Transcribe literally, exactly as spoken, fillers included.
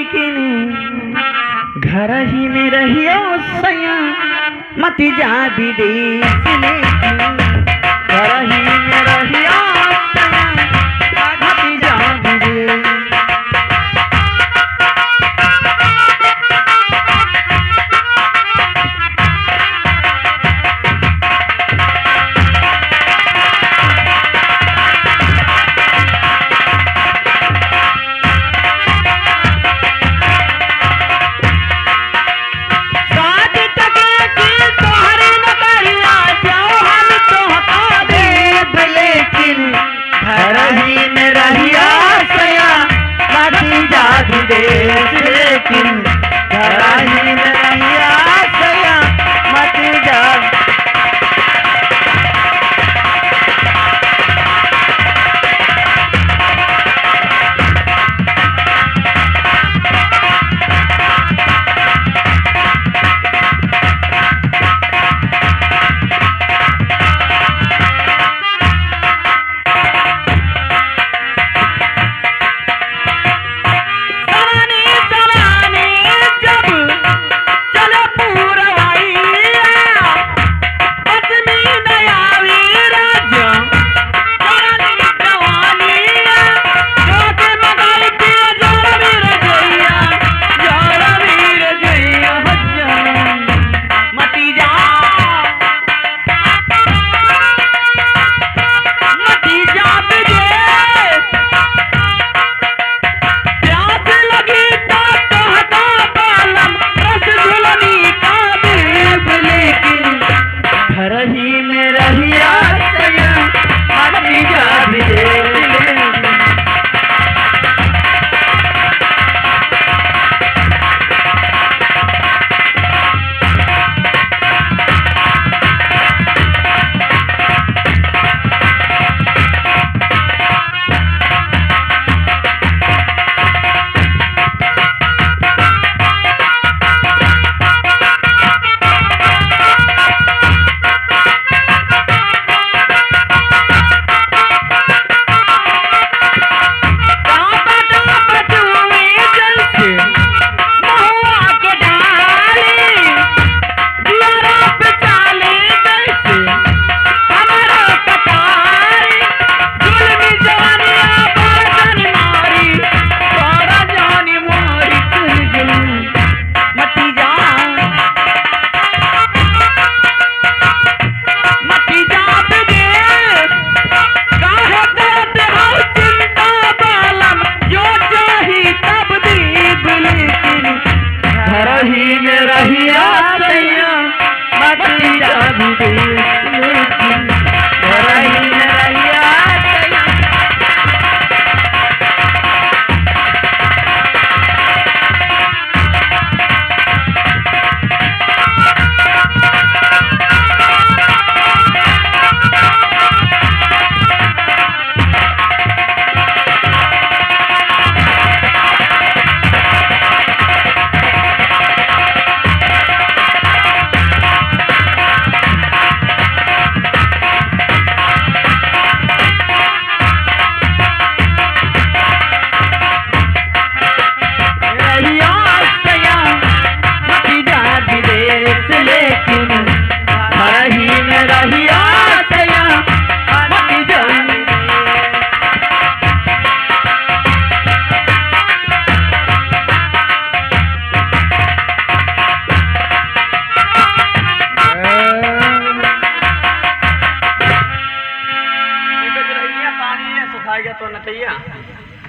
लेकिन घर ही में रहियो सैया, मत जा विदेश। लेकिन घर ही में रहियो सैया, मत जा विदेश। साथ तके की तोहरे नगरिया, जाओ हम तोहका देब, लेकिन घर ही में रहिया सैया, मत जा विदेश। लेकिन घर ही में रहिया सैया, मत जा। सरानी, सरानी, जब चले पुरवैया, पश्चिमी नयावी राजा, चढ़ली जवानिया, जोत मगाई के जोड़बी रजैया, जोड़बी रजैया, हो जान, मती जा। मती जा विदेश। प्यास लगी तो तोहका बालम, रस झुलनी का देब, लेकिन घर ही में रहिया सैया, मती जा विदेश। मती जा, मती जा विदेश, काहे करत हौ चिंता बालम, जो चाही तब दीब, लेकिन घर ही में रहिया सैया, मती जा विदेश, लेकिन घर ही में रहिया सैया। रहिया सैया, मती जा विदेश, लेकिन घर ही में रहिया सैया, मती जा विदेश। पानी है, सुखाएगा तो नटैया।